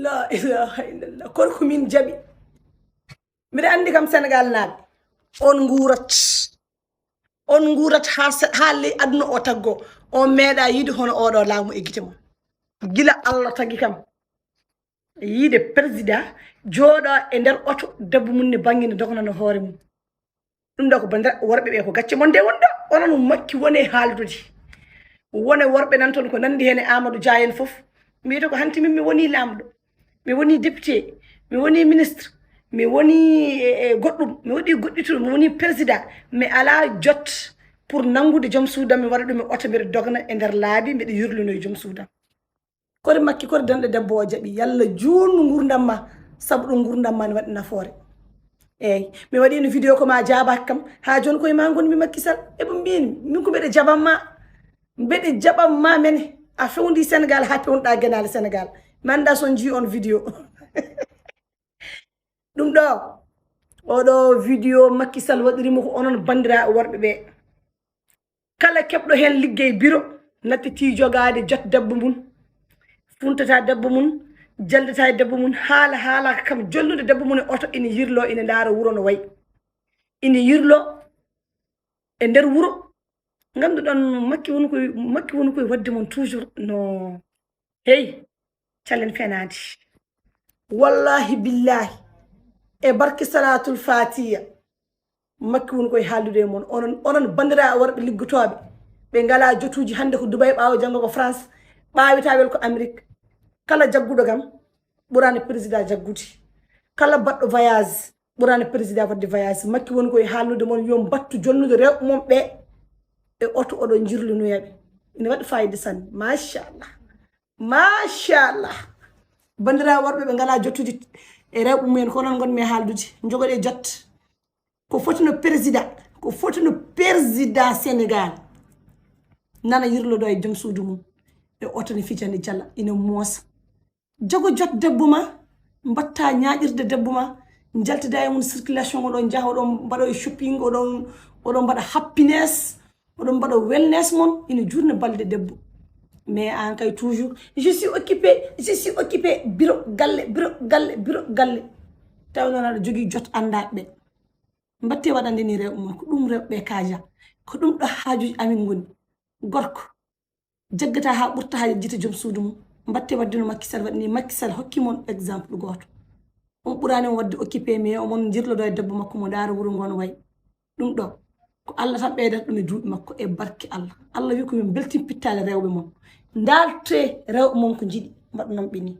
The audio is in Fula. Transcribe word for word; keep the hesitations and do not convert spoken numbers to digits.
La ilaha illallah. Kono ko min jaɓi. Mbiɗa anndi kam Senegal naaɓe. On nguurat. On nguurat haa se-, haa ley aduna o taggo. On meeɗa yiide hono oɗo laamu e gite mum. Gila Allah tagi kam. Yiide président jooɗo e nder oto, debbo mum ne bannge ne dognano hoore mum. Ɗum ɗo ko bandira worɓe ɓe ko gacce mon de won ɗo. Onon Makki wone haaldude. Wone worɓe nan toon ko nandi heen e Amadou Dia en fof. Mbiyata ko hanti min mi woni laamɗo. Mi woni député. Mi woni ministre. Mi woni e, e goɗɗum. Mi waɗi goɗɗitol. Mi woni président. Mi alaa jot pour nanngude joom suudam mi waɗa ɗum e oto mbiɗa dogna e nder laabi mbiɗa yurlino e joom suudam. Kori Makki, kori denɗo debbo o jaɓi. Yalla juutnu ngurdam ma, sabu ɗum ngurdam ma ne waɗi nafoore. Eey, mi waɗino vidéo ko ma jaabaaki kam. Haa jooni koye ma ngonmi Makki Sall. E ɗum mbiymi, min ko mbeɗa jaɓan ma. Mbeɗa jaɓan ma mene. A fewndi Senegal haa pewnɗa genaale Senegal. Mi annda so on njii on vidéo. Ɗum ɗo, oɗo vidéo Makki Sall waɗirimo ko onon banndiraaɓe worɓe ɓe. Kala keɓɗo heen liggey biro, nattiti jogaade jot debbo mum, funtata debbo mum, jaldata e debbo mum, haala haalaaka kam, jolnude debbo mum e oto, ina yirlo, ina ndaara wuro no wayi. Ina yirlo e nder wuro. Ngannduɗon Makki woni koye, Makki woni koye waɗde mon toujours no, hey, calen fenaade. Wallahi billahi, e barke salatul fatiya, Makki woni koye haaldude e mon. Onon, onon banndiraaɓe worɓe liggotooɓe, ɓe ngalaa jotuuji, hannde ko Dubai, ɓaawo janngo ko France, ɓaawitaa wel ko Amérique. Kala jagguɗo kam, ɓuraani président jaggude. Kala baɗɗo voyage, ɓuraani président waɗde voyage. Makki woni koye haalnude mon, yo mbattu jolnude rewɓe mon ɓe e oto, oɗon njirlinoya ɓe. Ina waɗi fayida sanne. Machallah. Machallah. Banndiraaɓe worɓe ɓe ngalaa jotuuji e rewɓe mumen, ko onon ngonmi e haaldude. Njogoɗee jot. Ko fotino président, ko fotino président Senegal. Nana yirlodo e joom suudu mum. E oto ne fijani jala, ina moosa. Jogo jot debbo ma, mbatta ñaaƴirde debbo ma, njaltida e mum circulation, oɗon njaha, oɗon mbaɗa e shopping, oɗon, oɗon mbaɗa happiness, oɗon mbaɗa wellness mon, ina juutna balɗe debbo. Mais an kay toujours, je suis occupé, je suis occupé, biro galle, biro galle, biro galle. Tawi noon aɗa jogii jot anndaa ɓe. Mbatte waɗande ni rewɓe mon, ko ɗum rewɓe kaaja, ko ɗum ɗo haajuuji amin ngoni. Gorko, jaggata haa ɓurta haa yejjita joom suudu mum. Mbatte waɗde no Makki Sall waɗi ni. Makki Sall hokki mon exemple gooto. On ɓuraani on waɗde occupé, mais omon njirlodo e debbo makko mo ndaara wuro ngo no wayi. Ɗum ɗo, ko Allah tan ɓeydata ɗum e duuɓi makko e barke Allah. Allah wi ko min mbeltin pittaale rewɓe mon. Ndaalte rewɓe mon ko njiɗi, mbaɗu non ɓe ni.